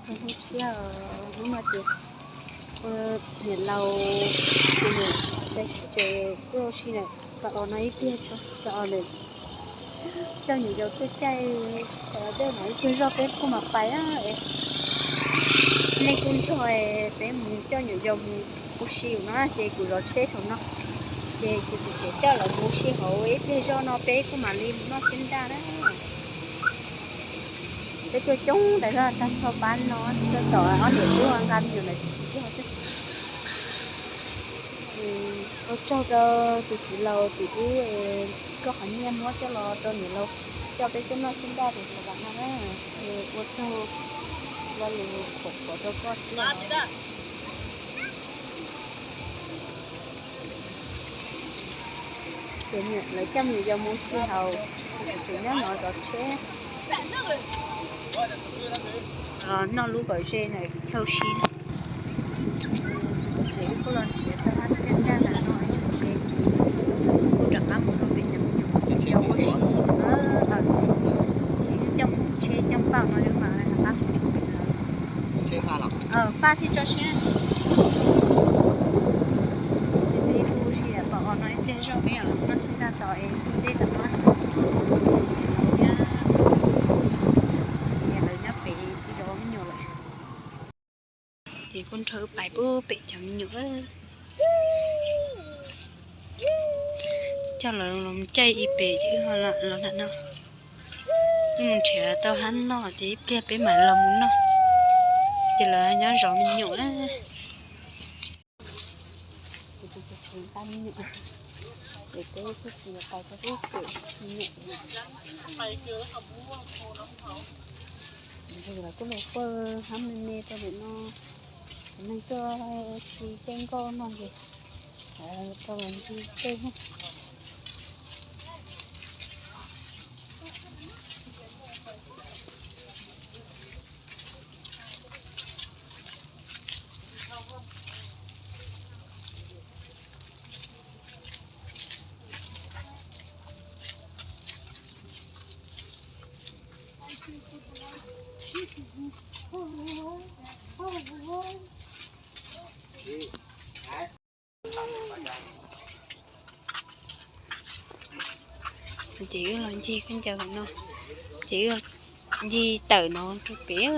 Hnub no ces niam laus, niam tais kuj los si lawm, tau os no ib pliag tso, tau os lawm. Coj nyuam yaus tuaj caij, tej no ib pliag zoj peb kuj mam pais na. Nej kuj nrog peb mus coj nyuam yaus mus ua si no ces kuv zov tsheb saum no, ces kuv tseem coj lawv mus ua si hauv ib pliag zoj no peb kuj mam li mus noj xib nraj na. Peb tuaj coob tas zog tag nrho pab no, tuaj tom ob niam tub nqa me nyuam ntawd tsis tsis yog xwb. Ua tsaug rau tus txiv laus tus ub, koj qhov nyiaj muab coj los rau niam laus coj peb tuaj noj xib nraj rau xav vam no na. Ua tsaug lo lus qhuas qhuas rau koj xwb. Ces lawv coj me nyuam yaus mus ua si hauv, tseem nyob no zov tsheb, noj lub kos ze na, chaw si na. Tsev kuj los nrhiav tau hab txhiab nraj ntawm no, kuj rov qab mus rau pem cov me nyuam yaus ua si. Coj mus tsheb coj faj no mas rov qab mus pem lawm. Faj thiab tso siab. Ces peb kuj ua si pom os no ib pliag zog peb los noj xib nraj tos es ntuj teb tawm no. Niam lawv nyob pem zov me nyuam lawm. Ces kuj nrog wb pais pub pem cov me nyuam. Coj los los caij ib pem ces wb ho los nram no. Wb mus nrhiav tau hab noj ces ib pliag peb mam los mus noj. Ces lawv nyob zov me nyuam na. Ces peb kuj tsis nqa me nyuam, ces peb kuj tsis pais rau pem me nyuam. Lawv kuj los pawj hab me me rau pem no, cov neeg tuaj si tej nkauj no ces tau los ncig tej. Ces wb los ncig khaub ncaws no, ces wb ncig tawm no rau pem.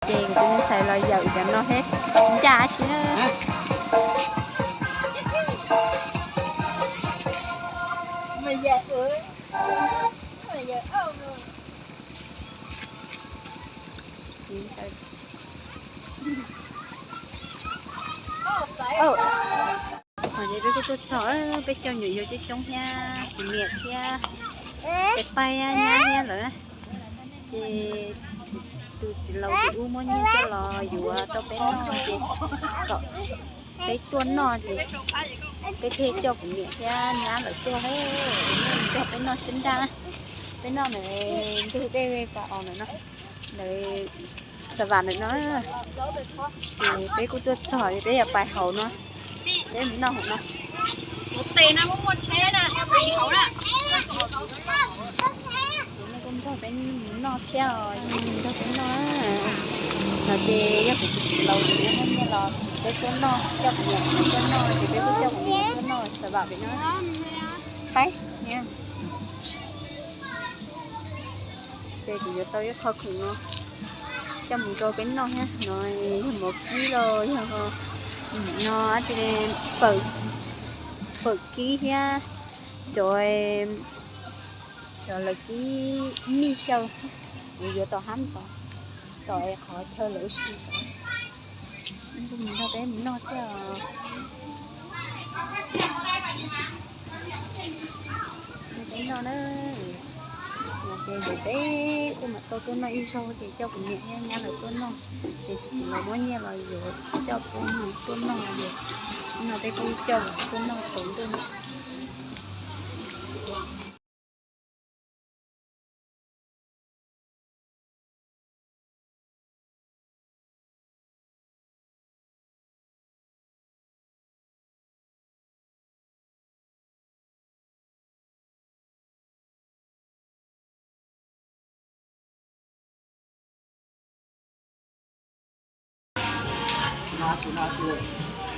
Ces kuv tus me ntxhais los yawm cov no thiab ncaj tsis na. Peb kuj tuaj txog, peb coj nyuam yaus coob coob thiab, kuv niam thiab, tais Paib nyab thiab lawm. Ces tus txiv laus tus ub muab nyiaj coj los yuav rau peb noj ces kom peb tuaj noj ces peb thiaj coj kuv niam thiab nyab lawv tuaj, nrog peb noj xib nraj. Peb noj ntawm ntug dej Pas Os ntawm no, ntawm Xav Vam ntawm no. Ces peb kuj tuaj txog es peb yuav pais hauv no, peb mus noj hauv no. Ces nej kuj nrog peb mus noj thiab, nrog peb noj. No ces yog kuv tus txiv laus tus ub muab nyiaj los peb tuaj noj, coj kuv niam tuaj noj ces peb kuj coj kuv niam tuaj noj Xav Vam pem no. Qaib, ces kuv yuav tau ib qho khoom no coj mus rau peb noj thiab no, yog mov kib los yog no, fawm kib thiab cov, cov lawv kib mij xyaw, kuv yuav tom hab tom, tom qhov chaw lawv ua si tod. Nrog peb mus noj thiab os. Peb noj na, Ces peb kuj mam tau tuaj noj ib zaug ces coj kuv niam thiab nyab lawv tuaj noj, ces kuv txiv los muab nyiaj los yuav coj tuaj noj tuaj noj ces no peb kuj coj lawv tuaj noj tsaus ntuj.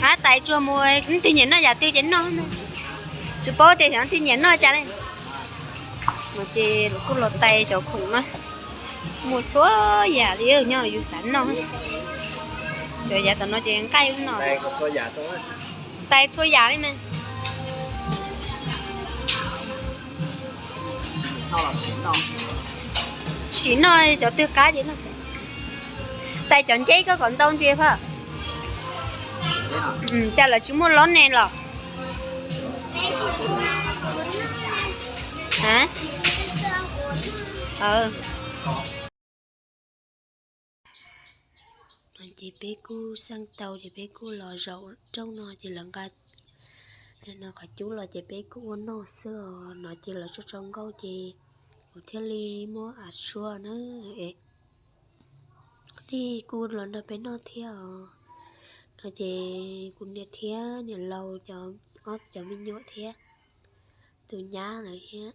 Ab, tais tsuag mus, leej twg nyiam noj yam twg ces noj. Tsis paub tias leej twg nyiam noj cas li. No ces lawv kuj los tais cov khoom na, muaj txhua yam li nyob yus xav noj. Cov yav tom no ces nqaij no, tais txhua yam li mas. Sim noj cov twg qab ces noj. Tais cov nceb koj kom ntau ntsis phaj. Cas lawv tsis muaj lob ne los? No ces peb kuj xeej tau ces peb kuj los zaum rooj no ces lawv nqa no qhov cub los ces peb kuj ua noj xwb os. No ces lawv tso tso nkauj ces kuv thiaj li muab av tsua na. Li kuj los nrog peb noj thiab os. No ces kuv niam thiab niam laus, ob cov me nyuam thiab tus nyab lawv thiab,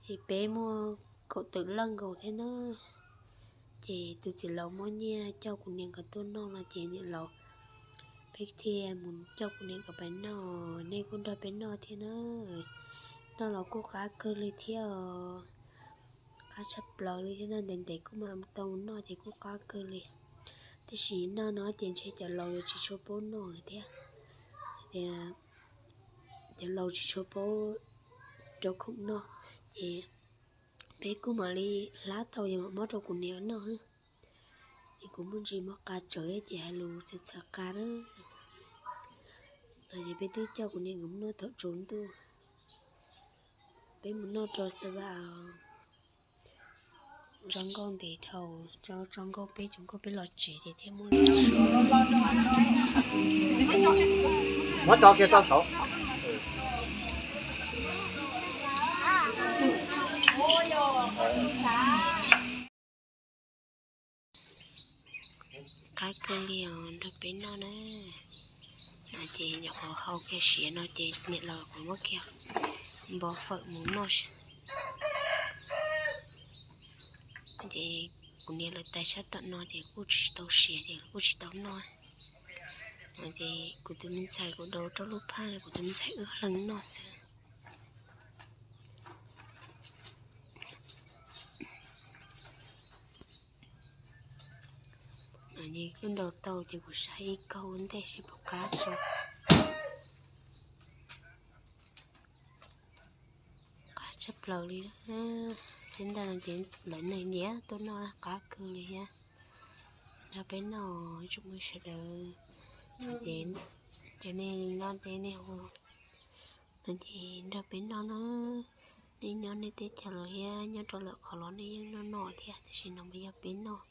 ces peb muaj kaum tawm leej nkaus thiab na. Ces tus txiv laus muab nyiaj coj kuv niam nkawd tuaj noj no ces niam laus, peb thiaj mus coj kuv niam nkawd pais noj. Nej kuj nrog peb noj thiab na. Noj los kuj qab kawg li thiab os. Qab tshaj plaws li thiab na, ntev ntev kuj mam tau noj ces kuj qab kawg li. Tiam sis noj no ces ntshe cov laus yuav tsis tshua paub noj thiab, tias cov laus tsis tshua paub rau khoom noj, ces peb kuj mam li hlab tau ces mam muab rau kuv niam noj. Es kuv muaj ntsis mob qa tsawv ces hais lus txawv txawv qa na. No ces peb twb coj kuv niam nkawd mus noj thaum tsaus ntuj. Peb mus noj rau xav vas, tso nkauj ntev dhau, tso nkauj peb tso nkauj peb los tsev ces thiaj muaj. Muab tso kiag tau saud. Qab kawg li os, nrog peb noj na. No ces nyuam qhuav hau kiag siav no ces niam laus kuv muab kiag npov fawm mus noj. Ces kuv niam lawv tais sab tom no ces kuj tsis tau siav ces kuj tsis tau noj. No ces kuv tus me ntxhais kuv daus rau lub phaj, kuv tus me ntxhais wb leeg noj xwb. No ces kuj ntaus tau ces kuv saib ib kaug ua ntej seb puas qab tso. Qab tshaj plaws li, xib nraj no ces lawv neeg nyiam tuaj noj qab kawg li thiab. Nrog peb noj tsoom phooj ywg sawv daws, ces cov nej nyob deb nej hu no ces nrog peb noj na. Nej nyob nej teb chaws los thiab nyob rau lwm qhov los nej yeej noj noj thiab, tab sis no mas yog peb noj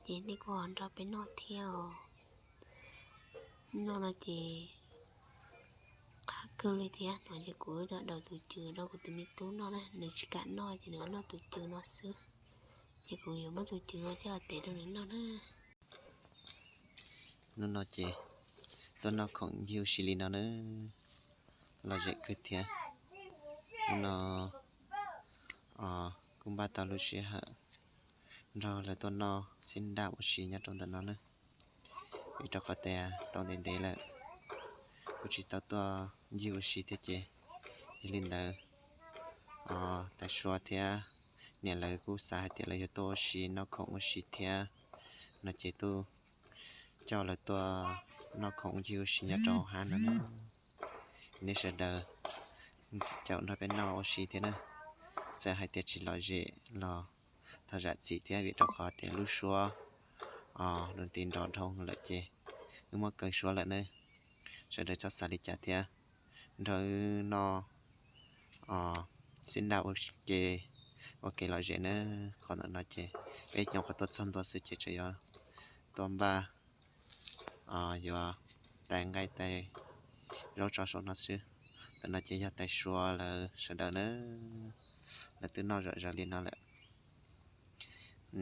ces nej kuj ho nrog peb noj thiab os. Noj no ces qab kawg li thiab no ces kuv daus tus cw rau kuv tus me tub noj na, nws tsis kam noj ces nws noj tus cw no xwb. Ces kuv yuav muab tus cw no coj tev rau nws noj na. Hnub no ces tuaj noj khoom ncig ua si li no na, lom zem kawg thiab. Hnub no kuj npaj tau lub sij hawm nrog lawv tuaj noj xib nraj ua si nyob rau ntawm no na. Vim rau qhov tias tau ntev ntev lawm kuj tsis tau tuaj ncig ua si thiab ces, yog li ntawd tais Suav thiab niam lawv kuj xav hais tias lawv yog tuaj ua si noj khoom ua si thiab no ces tuaj coj lawv tuaj noj khoom ncig ua si nyob rau hab no na. Nej sawv daws caum nrog peb noj ua si thiab na. Txawm hais tias tsis lom zem los thov zam txim thiab, vim rau qhov tias lub suab dua nti nrov dhau lawm ces wb muab keev suab lawm na. Sawv daws txhob xav li cas thiab, nrog wb noj xib nraj ua ke ua kev lom zem na. Qhov ntawm no ces peb nyuam qhuav tuaj txog ntua xwb ces tseem yuav tuaj npaj, yuav tais nqaij tais zaub tso saum no xwb. Ntawm no ces yog tais Sua lawv sawv daws na, lawv twb noj zom zaws li no lawm.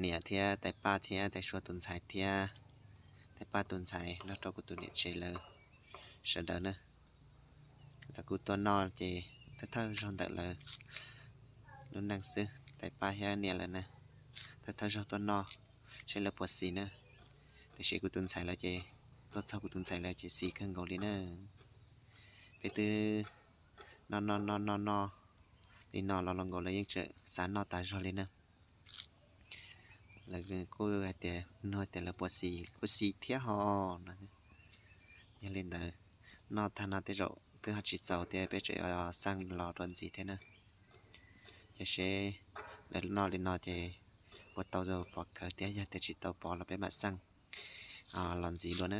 Niam thiab tais Paj thiab tais Sua tus ntxhais thiab tais Paj tus ntxhais nrog rau kuv tus niam tsev lawv sawv daws na, lawv kuj tuaj noj ces thawj thawj zog ntawm lawv lub neej xwb. Tais Paj thiab niam lawv na, thawj thawj zog tuaj noj seb lawv puas xis na. Tiam sis kuv tus ntxhais lawv ces, tuaj txog kuv tus ntxhais lawv ces xis kawg nkaus li na. Peb twb noj noj noj noj noj li no los los nkaus lawv yeej tseem xav noj tas zog li na. Lawv kuj hais tias, nug tias lawv puas xis, kuj xis thiab ho no. Yog li ntawd, noj tag no tej zaum twb ho tsis txaus thiab peb tseem yuav xaj los dua ntxiv thiab na. Ces seb lawv noj li no ces puas tau pov khawv thiab, yog tias tsis tau pov los peb mam xaj los ntxiv dua na.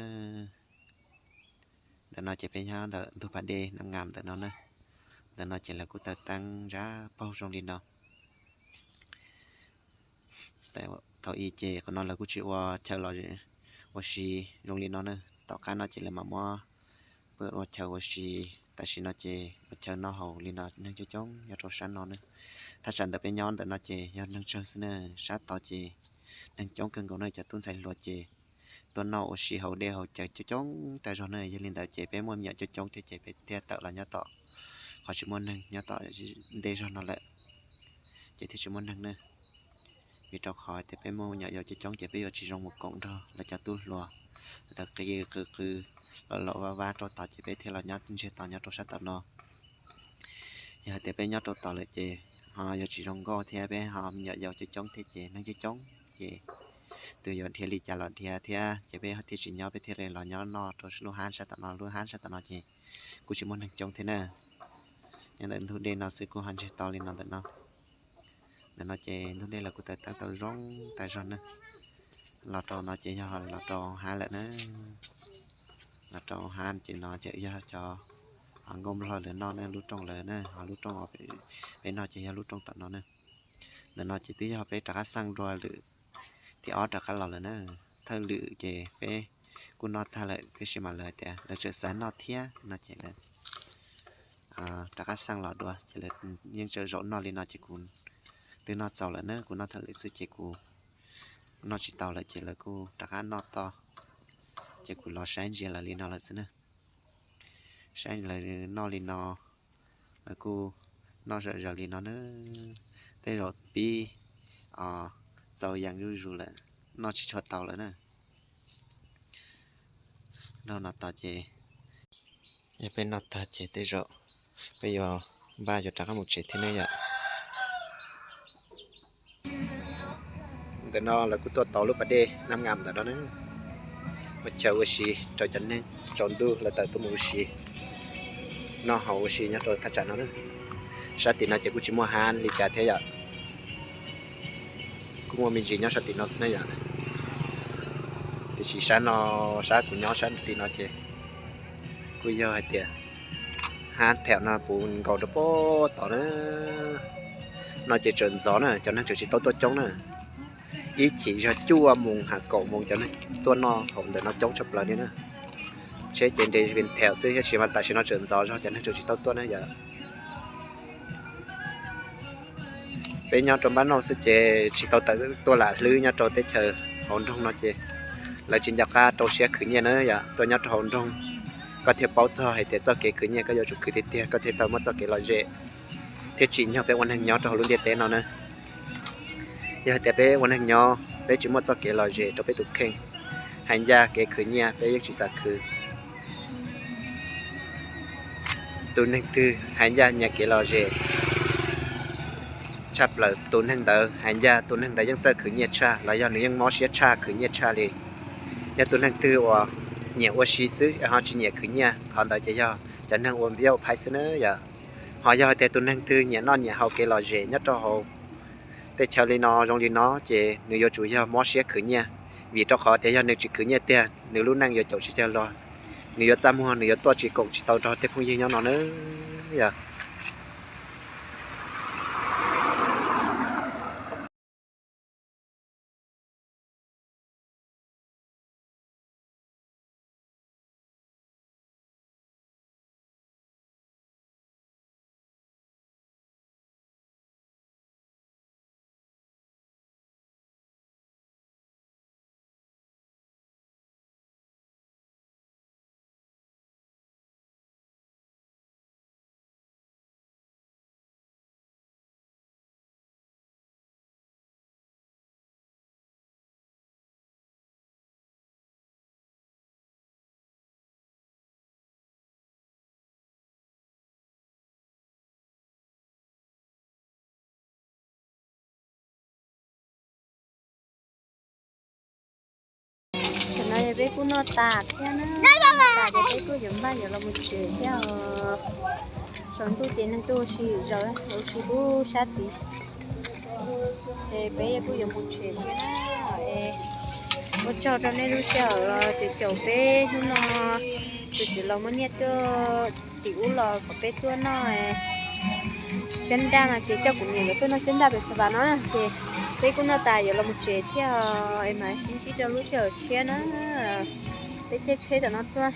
Ntawm no ces peb nyob ntawm ntug pas dej Nam Ngam ntawm no na. Ntawm no ces lawv kuj taws teeb zab paug zoo li no. Thaum ub ces qhov no lawv kuj tsis ua chaw los ua si zoo li no na. Tom qab no ces lawv mam muab pw ua chaw ua si. Tam sim no ces ua chaw noj haus li no neeg coob coob nyob rau sab no na. Thaj tsam ntawm peb nyob ntawm no ces yog neeg tsawg xwb na, sab tod ces neeg coob kawg nkaus na, cov tub ntxhais hluas ces tuaj noj ua si haus dej haus cawv coob coob tag zog na. Yog li ntawd ces peb muaj me nyuam coob coob thiab ces peb thiaj tawm los nyob tom qhov tsis muaj neeg nyob tom ntej zog no lawm, ces thiaj tsis muaj neeg na. Vim rau qhov tias peb muaj me nyuam yaus coob coob ces peb yuav tsis zoo mus koom nrog lawv cov tub hluas, lawv qw qw qw los los vab vab rau tod ces peb thiaj los nyob ntsiag to nyob rau sab tom no. Yog hais tias peb nyob rau tod lawm ces ho yuav tsis zoo nkauj thiab, peb ho me nyuam yaus coob coob thiab ces neeg coob coob ces tus yuav dhia li cas los dhia thiab ces peb thiaj tsis nyob, peb thiaj li los nyob noj rau lub hab sab tom no. Lub hab sab tom no ces kuj tsis muaj neeg coob thiab na. Nyob ntawm ntug dej no xwb kuj ho ntsiag to li no ntawm no. Ntawm no ces ntug dej los kuj taws teeb tau zoo tag zog na. Los rau no ces yog los rau hab lawm na. Los rau hab ces no ces yog cov nkauj nplog lawv noj na, lub rooj lawv na, ho lub rooj peb noj ces yog lub rooj tom no na. Ntawm no ces twb yog peb rov qab xaj dua lwm thib ob rov qab los lawm na. Thawj lwm ces peb kuj noj tag lawm tiam sis mas lawv tias lawv tseem xav noj thiab no ces lawv rov qab xaj los dua ces lawv yeej tseem zaum noj li no ces kuv twb noj txaus lawm na, kuv noj thawj lwm xwb ces kuv noj tsis tau lawm ces lawv kuj rov qab noj tag ces kuv los saib ntsia lawv li no lawm xwb na. Saib lawv noj li no, lawv kuj noj zom zaws li no na. Tej zaum pib txaus yees zuj zus lawm, noj tsis tshua tau lawm na. Noj no tag ces, yog peb noj tag ces tej zaum peb yuav npaj yuav rov qab mus tsev thiab ne yom. Ntawm no lawv kuj tuaj tau lub pas dej Nab Ngam ntawm no ne, ua chaw ua si rau cov neeg tsaus ntuj lawv tawm tuaj mus ua si, noj haus ua si nyob rau thaj tsam no na. Sab tim no ces kuj tsis muaj hab li cas thiab yom, kuj muaj me ntsis nyob sab tim no xwb na yom. Tiam sis sab no, sab kuv nyob sab tim no ces kuj yog hais tias hab thaum no puv nkaus rau pem tod na. No ces tseem ntxov na, cov neeg tseem tsis tau tuaj coob na. Ib chim yog cuaj moos ha kaum moos cov neeg tuaj noj haus ntawm no coob tshaj plaws li na. Tsheb ces nres vim thaum xwb, tab sis mas tam sim no tseem ntxov zog cov neeg tseem tsis tau tuaj na yom. Peb nyob rau npab noj xwb ces tsis tau tawm tuaj lam hlwb nyob rau teb chaws hauv nroog no ces lawv tsis nco qab rau siab khwv nyiaj na yom. Tuaj nyob rau hauv nroog koj thiaj paub txog hais tias txoj kev khwv nyiaj koj yuav tsum khwv tiag tiag koj thiaj tau muaj txoj kev lom zem thiab tsim nyog peb ua neeg nyob rau hauv lub ntiaj teb no na. Yog hais tias peb ua neeg nyob peb tsis muaj txoj kev lom zem rau peb tus kheej, hais ncaj kev khwv nyiaj peb yeej tsis xav khwv. Tus neeg twg hais ncaj nyias kev lom zem tshaj plaws, tus neeg ntawd hais ncaj tus neeg ntawd yeej txawj khwv nyiaj tshaj los yog nws yeej mob siab tshaj khwv nyiaj tshaj li. Yog tus neeg twg uas nyiam ua si xwb ho tsis nyiam khwv nyiaj, qhov ntawd ces yog cov neeg ua npiab ua phaib xwb na yom. Ho yog hais tias tus neeg twg nyiam noj nyiam haus kev lom zem nyob rau hauv tej chaw li no zoo li no ces nws yuav tsum yog mob siab khwv nyiaj, vim rau qhov tias yog nws tsis khwv nyiaj tiag nws lub neej yuav caum tsis cog luag, nws yuav txaj muag nws yuav tuaj tsis koom tsis tau nrog tej phooj ywg nyob no na yom. Peb kuj noj tas thiab na, noj tas ces peb kuj yuav npaj yuav los mus tsev thiab os. Tsaus ntuj ces neeg tuaj ua si zom zaws, ua si pub sab tid. Es peb kuj yuav mus tsev thiab na. Es ua tsaug rau nej lub sij hawm los caum caum peb hnub no, tus txiv los muab nyiaj tuaj tim ub los kom peb tuaj noj xiab nraj no ces coj kuv niam nkawd tuaj noj xiab nraj pem Xav Vas no na. Ces peb kuj noj tas yuav los mus tsev thiab os, es mam sib ntsib rau lub sij hawm tshiab na. Peb caij tsheb tom no tuaj.